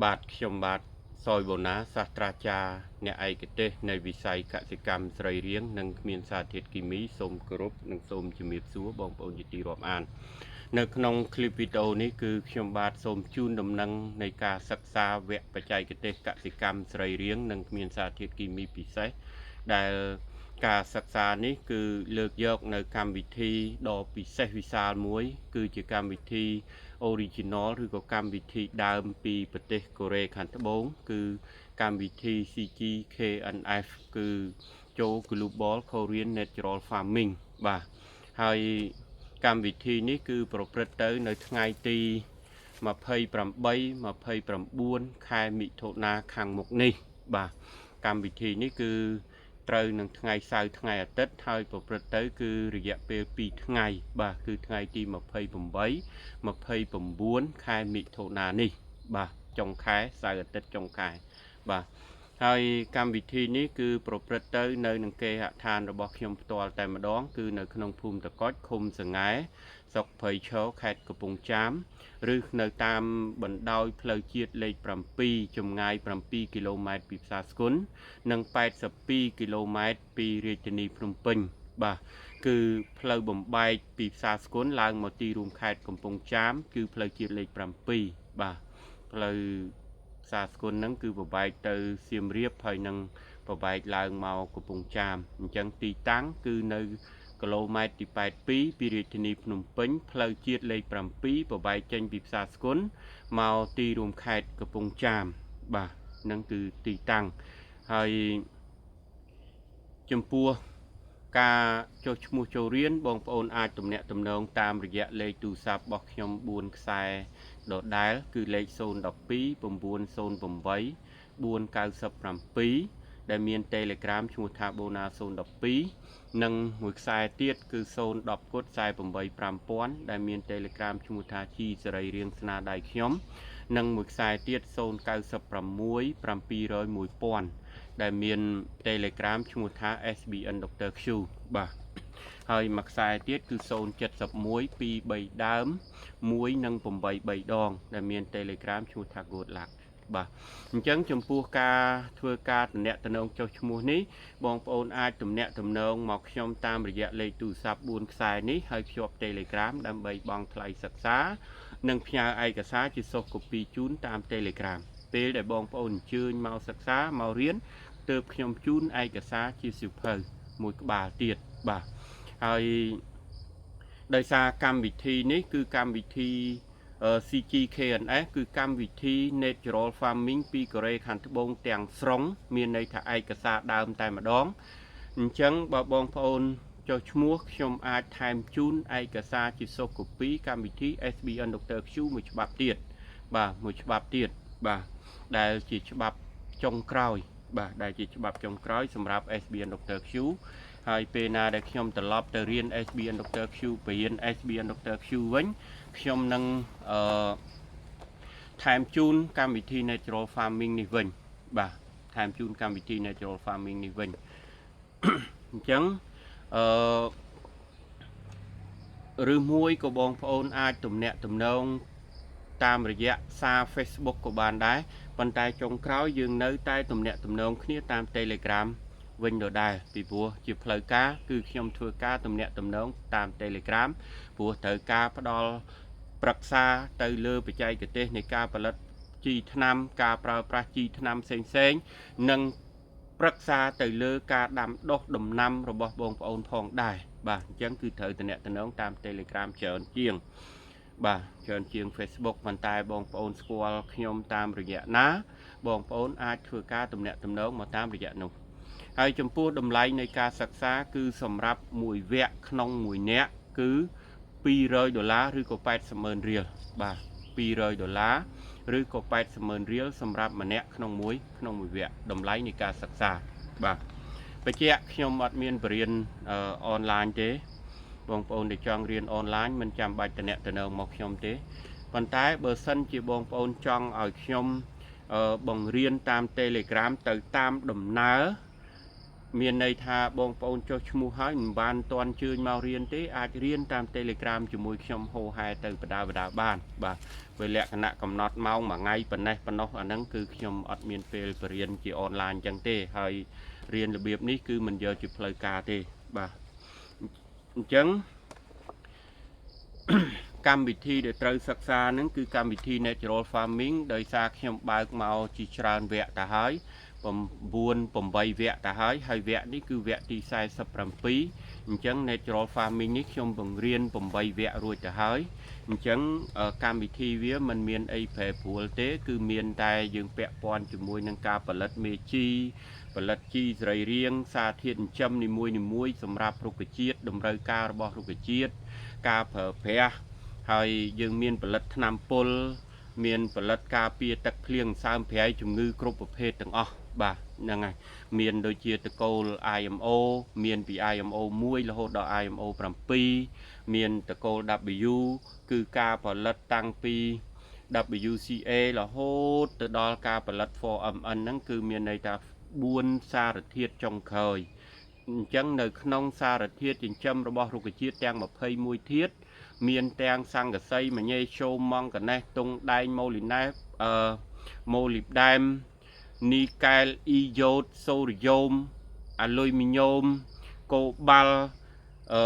បាទខ្ញុំបាទសយបូណាសាស្ត្រាចារ្យអ្នកឯកទេសនៃវិស័យកសិកម្មសរីរាង្គនិងគ្មានសារធាតុគីមីសូមគោរពនិងសូមជំរាបសួរបងប្អូនជាទីរាប់អាន នៅក្នុងคลิปវីដេអូនេះគឺខ្ញុំបាទសូមជូនដំណឹងនៃការសិក្សាវគ្គបច្ចេកទេសកសិកម្មសរីរាង្គនិងគ្មានសារធាតុគីមីពិសេសដែលការសិក្សានេះគឺលើកយកនៅកម្មវិធីដ៏ពិសេសវិសាលមួយ គឺជាកម្មវិធី original ឬក៏កម្មវិធីដើមពីប្រទេសកូរ៉េខាងត្បូងគឺកម្មវិធី CGKNF គឺចូល Global Korean Natural Farming បាទហើយកម្មវិធីនេះគឺប្រព្រឹត្តទៅនៅថ្ងៃទី28 29ខែមិថុនាខាងមុខនេះបាទកម្មវិធីនេះគឺត្រូវនឹងថ្ងៃសៅរ៍ថ្ងៃអាទិត្យហើយប្រព្រឹត្តទៅគឺរយៈពេល2ថ្ងៃបាទគឺថ្ងៃទី28 29ខែមិថុនានេះបាទចុងខែសៅរ៍អាទិត្យចុងខែបាទហើយកម្មវិធីនេះគឺប្រព្រឹត្តទៅនៅនឹងគេហដ្ឋានរបស់ខ្ញុំផ្ទាល់តែម្ដង គឺនៅក្នុងភូមិតកុចឃុំសង្ហែស្រុកព្រៃឈរខេត្តកំពង់ចាមឬនៅតាមបណ្ដោយផ្លូវជាតិលេខ7ចម្ងាយ7គីឡូម៉ែត្រពីផ្សារស្គុននិង82គីឡូម៉ែត្រពីរាជធានីភ្នំពេញបាទគឺផ្លូវបំបែកពីផ្សារស្គុនឡើងមកទីរួមខេត្តកំពង់ចាមគឺផ្លូវជាតិលេខ7បាទផ្លូវផ្សារស្គុនហ្នឹងគឺបំបែកទៅសៀមរាបហើយនឹងបំបែកឡើងមកកំពង់ចាមអញ្ចឹងទីតាំងគឺនៅគីឡូម៉ែត្រទី82ពីរាជធានីភ្នំពេញផ្លូវជាតិលេខ7បំបែកចេញពីផ្សារស្គុនមកទីរួមខេត្តកំពង់ចាមបាទហ្នឹងគឺទីតាំងហើយចំពោះការចុះឈ្មោះចូលរៀនបងប្អូនអាចទំនាក់ទំនងតាមរយៈលេខទូរស័ព្ទរបស់ខ្ញុំ4ខ្សែដដែលគឺលេខ012 908 497ដែលមាន Telegram ឈ្មោះថា Bona 012និងមួយខ្សែទៀតគឺ010គុត48 5000ដែលមាន Telegram ឈ្មោះថាជីសេរីរៀងស្នាដៃខ្ញុំនិងមួយខ្សែទៀត096 700 1000ដែលមាន Telegram ឈ្មោះថា SBN Dr. Q បាទហើយមួយខ្សែទៀតគឺ071 2 3ដើម1និង8 3ដង ដែលមាន Telegram ឈ្មោះថា Good Luck បាទអញ្ចឹងចំពោះការធ្វើការតំណាក់តំណងចុះឈ្មោះនេះបងប្អូនអាចទំនាក់ទំនងមកខ្ញុំតាមរយៈលេខទូរស័ព្ទ4ខ្សែនេះហើយភ្ជាប់ Telegram ដើម្បីបង់ថ្លៃសិក្សា និងផ្ញើឯកសារជា soft copy ជូនតាម Telegram ពេលដែលបងប្អូនអញ្ជើញមកសិក្សាមករៀនទើបខ្ញុំជូនឯកសារជាសៀវភៅមួយក្បាលទៀតបាទហើយដោយសារកម្មវិធីនេះគឺកម្មវិធី CGKNS គឺកម្មវិធី Natural Farming ពីកូរ៉េខាងត្បូងទាំងស្រុងមានន័យថាឯកសារដើមតែម្ដងអញ្ចឹងបើបងប្អូនចុះឈ្មោះខ្ញុំអាចថែមជូនឯកសារជា soft copy កម្មវិធី SBN Dr. Q មួយច្បាប់ទៀតបាទមួយច្បាប់ទៀតបាទដែលជាច្បាប់ចុងក្រោយបាទដែលជាច្បាប់ចុងក្រោយសម្រាប់ SBN Dr. Q ហើយពេលណាដែលខ្ញុំត្រឡប់ទៅរៀន SBN Dr. Q បរៀន SBN Dr. Q វិញខ្ញុំនឹងអឺថែមជូនកម្មវិធី Natural Farming នេះវិញបាទថែមជូនកម្មវិធី Natural Farming នេះវិញអញ្ចឹងអឺឬមួយក៏បងប្អូនអាចទំនាក់ទំនងតាមរយៈសារ Facebook ក៏បានដែរប៉ុន្តែចុងក្រោយយើងនៅតែទំនាក់ទំនងគ្នាតាម Telegram វិញដដែលពីព្រោះជាផ្លូវការគឺខ្ញុំធ្វើការទំនាក់ទំនងតាម Telegram ព្រោះត្រូវការផ្ដល់ប្រឹក្សាទៅលើបច្ចេកទេសនៃការផលិតជីថ្នាំការប្រើប្រាស់ជីថ្នាំផ្សេងផ្សេងនិងប្រឹក្សាទៅលើការដាំដុះដំណាំរបស់បងប្អូនផងដែរបាទអញ្ចឹងគឺត្រូវទំនាក់ទំនងតាម Telegram ច្រើនជាងបាទច្រើនជាង Facebook ប៉ុន្តែបងប្អូនស្គាល់ខ្ញុំតាមរយៈណា បងប្អូនអាចធ្វើការទំនាក់ទំនងមកតាមរយៈនោះហើយចំពោះតម្លៃនៃការសិក្សាគឺសម្រាប់មួយវគ្គក្នុងមួយនាក់គឺ200ដុល្លារឬក៏80ម៉ឺនរៀលបាទ200ដុល្លារឬក៏80ម៉ឺនរៀលសម្រាប់ម្នាក់ក្នុងមួយក្នុងមួយវគ្គតម្លៃនៃការសិក្សាបាទបញ្ជាក់ខ្ញុំអត់មានបរៀនអនឡាញទេ បងប្អូនដែលចង់រៀនអនឡាញមិនចាំបាច់តំណតំណងមកខ្ញុំទេប៉ុន្តែបើសិនជាបងប្អូនចង់ឲ្យខ្ញុំបង្រៀនតាម Telegram ទៅតាមដំណើរ មានន័យថាបងប្អូនចុះឈ្មោះហើយមិនបានតន់ជើញមករៀនទេអាចរៀនតាម Telegram ជាមួយខ្ញុំហោហែទៅបដាបដាបានបាទពេលលក្ខណៈកំណត់ម៉ោងមួយថ្ងៃប៉ុណ្ណេះប៉ុណ្ណោះអាហ្នឹងគឺខ្ញុំអត់មានពេលបរៀនជាអនឡាញអញ្ចឹងទេហើយរៀនរបៀបនេះគឺមិនយកជាផ្លូវការទេបាទអញ្ចឹង កម្មវិធីដែលត្រូវសិក្សាហ្នឹងគឺកម្មវិធី Natural Farming ដោយសារខ្ញុំបើកមកជាច្រើនវគ្គទៅហើយ9 8វគ្គទៅហើយហើយវគ្គនេះគឺវគ្គទី47អញ្ចឹង Natural Farming នេះខ្ញុំបង្រៀន8វគ្គរួចទៅហើយអញ្ចឹងកម្មវិធីវាមិនមានអីប្រែប្រួលទេ គឺមានតែយើងពាក់ព័ន្ធជាមួយនឹងការផលិតមេជីផលិតជីសរីរាង្គសារធាតុចិញ្ចឹមនីមួយៗសម្រាប់រុក្ខជាតិតម្រូវការរបស់រុក្ខជាតិការប្រើប្រាស់ហើយយើងមានផលិតថ្នាំពុលមានផលិតការពារទឹកភ្លៀងសើមប្រៃជំងឺគ្រប់ប្រភេទទាំងអស់បាទហ្នឹងហើយមានដូចជាតកូល IMO មានពី IMO 1រហូតដល់ IMO 7មានតកូល W គឺការផលិតតាំងពី WCA រហូតទៅដល់ការផលិត 4MN ហ្នឹងគឺមានន័យថា4សារធាតុចុងក្រោយអញ្ចឹងនៅក្នុងសារធាតុចិញ្ចឹមរបស់រុក្ខជាតិទាំង21ធាតុមានទាំងសង្កសីម៉ាញ៉េស្យូមម៉ង់កាណេសតុងដែងម៉ូលីណេសអឺម៉ូលីបដែមនីកែលអ៊ីយ៉ូតសូរីយ៉ូមអាលុយមីញ៉ូមកូបាល់អឺ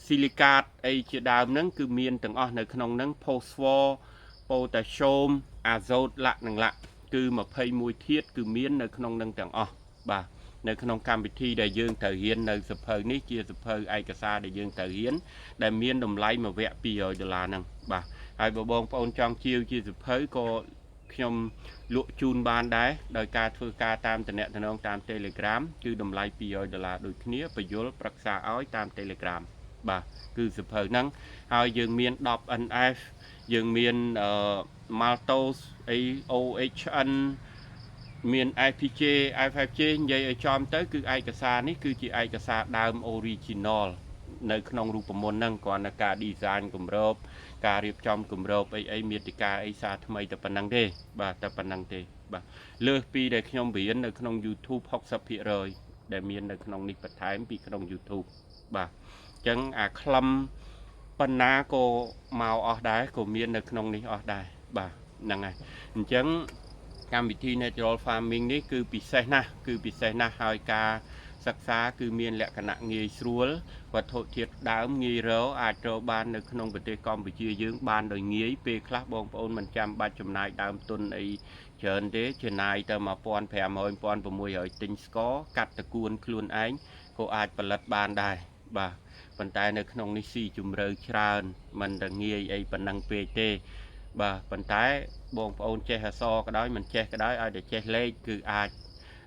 ស៊ីលីកាតអីជាដើមហ្នឹងគឺមានទាំងអស់នៅក្នុងហ្នឹងផូស្វ័រប៉ូតាស្យូមអាហ្សូតឡាក់និងឡាក់គឺ21ធាតុគឺមាននៅក្នុងហ្នឹងទាំងអស់បាទនៅក្នុងកម្មវិធីដែលយើងត្រូវរៀននៅសភៅនេះជាសភៅឯកសារដែលយើងត្រូវរៀនដែលមានតម្លៃមួយវគ្គ200ដុល្លារហ្នឹងបាទហើយបើបងប្អូនចង់ជាវជាសភៅក៏ខ្ញុំលក់ជូនបានដែរដោយការធ្វើការតាមតំណតំណងតាម Telegram គឺតម្លៃ200ដុល្លារដូចគ្នាបញ្យលប្រឹក្សាឲ្យតាម Telegram បាទគឺសភៅហ្នឹងហើយយើងមាន 10NF យើងមានអឺ Maltose អី OHN មាន FPJ FFJ និយាយឲ្យចំទៅគឺឯកសារនេះគឺជាឯកសារដើម original នៅក្នុងរូបមន្តហ្នឹងគ្រាន់តែការ design គម្របការរៀបចំគម្របអីអីមាតិកាអីសារថ្មីតែប៉ុណ្្នឹងទេបាទតែប៉ុណ្្នឹងទេបាទលើសពីដែលខ្ញុំរៀននៅក្នុង YouTube 60%ដែលមាននៅក្នុងនេះបន្ថែមពីក្នុង YouTube បាទអញ្ចឹងអាខ្លឹមប៉ុណ្ណាក៏មកអស់ដែរក៏មាននៅក្នុងនេះអស់ដែរបាទហ្នឹងហើយអញ្ចឹងកម្មវិធី Natural Farming នេះគឺពិសេសណាស់គឺពិសេសណាស់ហើយការសិក្សាគឺមានលក្ខណៈងាយស្រួលវត្ថុធាតុដើមងាយរកអាចរកបាននៅក្នុងប្រទេសកម្ពុជាយើងបានដោយងាយពេលខ្លះបងប្អូនមិនចាំបាច់ចំណាយដើមទុនអីច្រើនទេចំណាយតែ1500 1600ទិញស្ករកាត់តកួនខ្លួនឯងក៏អាចផលិតបានដែរបាទប៉ុន្តែនៅក្នុងនេះស៊ីជំរឿច្រើនមិនតែងាយអីប៉ុណ្ណឹងពេកទេបាទប៉ុន្តែបងប្អូនចេះអក្សរក៏ដោយមិនចេះក៏ដោយឲ្យតែចេះលេខគឺអាច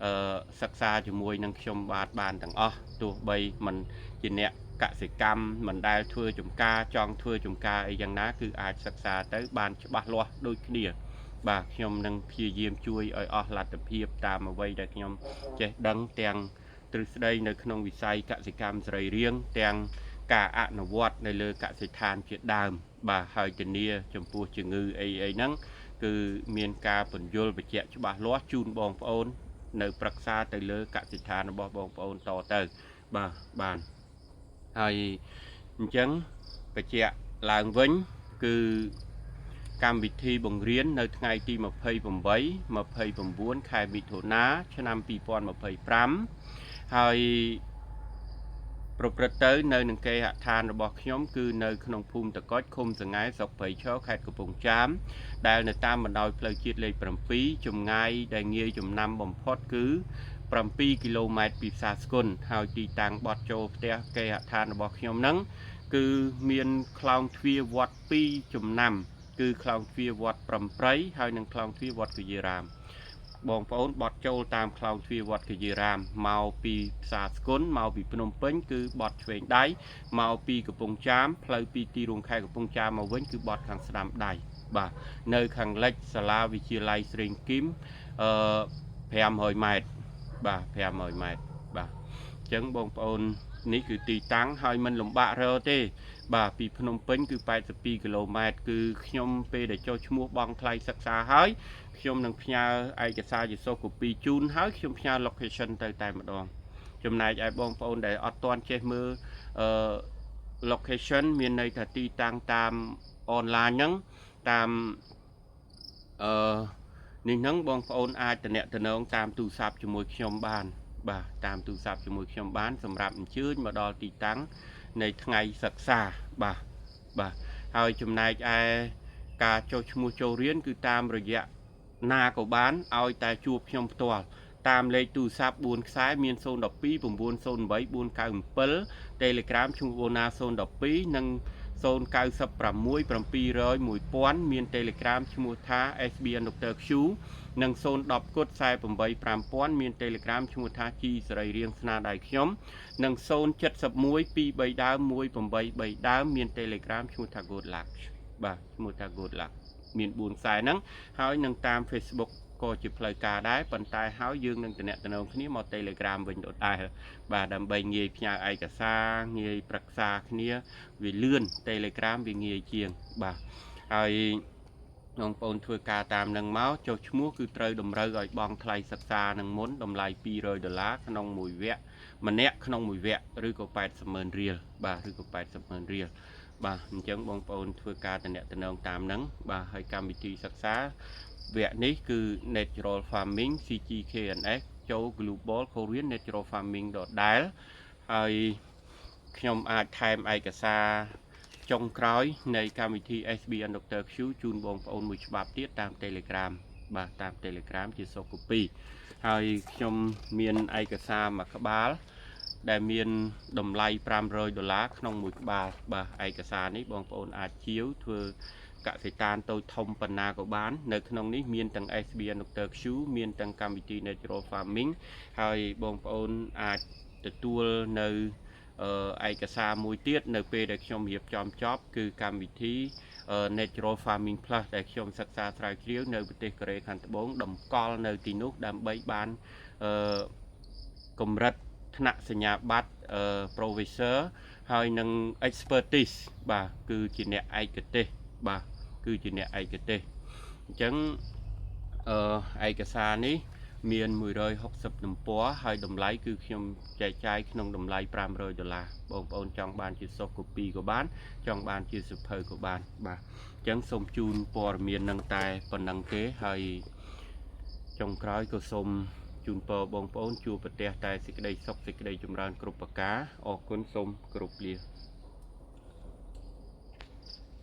អឺសិក្សាជាមួយនឹងខ្ញុំបាទបានទាំងអស់ទោះបីមិនជាអ្នកកសិកម្មមិនដែលធ្វើចំការចង់ធ្វើចំការអីយ៉ាងណាគឺអាចសិក្សាទៅបានច្បាស់លាស់ដូចគ្នាបាទខ្ញុំនឹងព្យាយាមជួយឲ្យអស់លទ្ធភាពតាមអ្វីដែលខ្ញុំចេះដឹងទាំងទ្រឹស្ដីនៅក្នុងវិស័យកសិកម្មសរីរាង្គទាំងការអនុវត្តនៅលើកសិដ្ឋានជាដើមបាទហើយធានាចំពោះជំងឺអីអីហ្នឹងគឺមានការពន្យល់បញ្ជាក់ច្បាស់លាស់ជូនបងប្អូននៅប្រឹក្សាទៅលើកសិដ្ឋានរបស់បងប្អូនតទៅបាទបានហើយអញ្ចឹងបញ្ជាក់ឡើងវិញគឺកម្មវិធីបង្រៀននៅថ្ងៃទី28 29ខែមិថុនាឆ្នាំ2025ហើយប្រព្រឹត្តទៅនៅនឹងគេហដ្ឋានរបស់ខ្ញុំគឺនៅក្នុងភូមិតកុចឃុំសង្ហែស្រុកព្រៃឈរខេត្តកំពង់ចាមដែលនៅតាមបណ្ដោយផ្លូវជាតិលេខ7ចម្ងាយដែលងាយចំណាំបំផុតគឺ7គីឡូម៉ែត្រពីផ្សារស្គុនហើយទីតាំងបត់ចូលផ្ទះគេហដ្ឋានរបស់ខ្ញុំហ្នឹងគឺមានខ្លោងទ្វារវត្ត2ចំណាំគឺខ្លោងទ្វារវត្តប្រំព្រៃហើយនិងខ្លោងទ្វារវត្តគយារាមបងប្អូនបត់ចូលតាមខ្លោងទ្វារវត្តគយារាមមកពីផ្សារស្គុនមកពីភ្នំពេញគឺបត់ឆ្វេងដៃមកពីកំពង់ចាមផ្លូវពីទីរួមខេត្តកំពង់ចាមមកវិញគឺបត់ខាងស្ដាំដៃបាទនៅខាងលិចសាលាវិទ្យាល័យស្រេងគឹមអឺ500ម៉ែត្របាទ500ម៉ែត្របាទអញ្ចឹងបងប្អូននេះគឺទីតាំងហើយមិនលំបាករកទេបាទពីភ្នំពេញគឺ82គីឡូម៉ែត្រគឺខ្ញុំពេលដែលចុះឈ្មោះបង់ថ្លៃសិក្សាហើយខ្ញុំនឹងផ្ញើឯកសារជាសូកូពីជូនហើយខ្ញុំផ្ញើ location ទៅតែម្ដង។ ចំណែកឯបងប្អូនដែលអត់ទាន់ចេះមើលអឺ location មានន័យថាទីតាំងតាមអនឡាញហ្នឹងតាមអឺនេះហ្នឹងបងប្អូនអាចតំណតំណងតាមទូរស័ព្ទជាមួយខ្ញុំបាន បាទតាមទូរស័ព្ទជាមួយខ្ញុំបានសម្រាប់អញ្ជើញមកដល់ទីតាំងនៃថ្ងៃសិក្សាបាទបាទហើយចំណែកឯការចុះឈ្មោះចូលរៀនគឺតាមរយៈណាក៏បានឲ្យតែជួបខ្ញុំផ្ទាល់តាមលេខទូរស័ព្ទ4ខ្សែមាន012 908 497 Telegram ឈ្មោះបូណា012និង096 700 1000មាន Telegram ឈ្មោះថា SBN Dr. Q និង010គុត48 5000មាន Telegram ឈ្មោះថាជីសរីរាង្គស្នាដៃខ្ញុំនិង071 23ដើម183ដើមមាន Telegram ឈ្មោះថា Good Luck បាទឈ្មោះថា Good Luck មាន4ខ្សែហ្នឹងហើយនឹងតាម Facebook ក៏ជាផ្លូវការដែរប៉ុន្តែហើយយើងនឹងតំណតំណងគ្នាមក Telegram វិញដដែលបាទដើម្បីងាយផ្ញើឯកសារងាយប្រឹក្សាគ្នាវាលឿន Telegram វាងាយជាងបាទហើយបងប្អូនធ្វើការតាមនឹងមកចុះឈ្មោះគឺត្រូវតម្រូវឲ្យបង់ថ្លៃសិក្សានឹងមុនតម្លៃ200ដុល្លារក្នុងមួយវគ្គម្នាក់ក្នុងមួយវគ្គឬក៏80ម៉ឺនរៀលបាទឬក៏80ម៉ឺនរៀលបាទអញ្ចឹងបងប្អូនធ្វើការតំណតំណងតាមនឹងបាទហើយកម្មវិធីសិក្សាវគ្គនេះគឺ Natural Farming CGKNS ចូល Global Korean Natural Farming ដដែលហើយខ្ញុំអាចថែមឯកសារចុងក្រោយនៃកម្មវិធី SBN Dr. Q ជូនបងប្អូនមួយច្បាប់ទៀតតាម Telegram បាទតាម Telegram ជា soft copy ហើយខ្ញុំមានឯកសារមួយក្បាល ដែលមានតម្លៃ500ដុល្លារក្នុងមួយក្បាលបាទឯកសារនេះបងប្អូនអាចជាវធ្វើកសិដ្ឋានតូចធំប៉ុណ្ណាក៏បាន នៅក្នុងនេះមានទាំង SBN Dr. Q មានទាំងកម្មវិធី Natural Farming ហើយបងប្អូនអាចទទួលនៅឯកសារមួយទៀតនៅពេលដែលខ្ញុំរៀបចំចប់គឺកម្មវិធី Natural Farming Plus ដែលខ្ញុំសិក្សាស្រាវជ្រាវនៅប្រទេសកូរ៉េខាងត្បូងតម្កល់នៅទីនោះដើម្បីបានអឺកម្រិតថ្នាក់សញ្ញាបត្រ Professor ហើយនឹង expertise បាទគឺជាអ្នកឯកទេសបាទគឺជាអ្នកឯកទេសអញ្ចឹងអឺឯកសារនេះមាន160ទំព័រហើយតម្លៃគឺខ្ញុំចែកចាយក្នុងតម្លៃ500ដុល្លារបងប្អូនចង់បានជា soft copy ក៏បាន ចង់បានជាសៀវភៅក៏បានបាទអញ្ចឹងសូមជូនព័ត៌មាននឹងតែប៉ុណ្ណឹងទេហើយចុងក្រោយក៏សូមជូនពរបងប្អូនជួបប្រទះតែសេចក្តីសុខសេចក្តីចម្រើនគ្រប់ប្រការអរគុណសូមគោរពលា។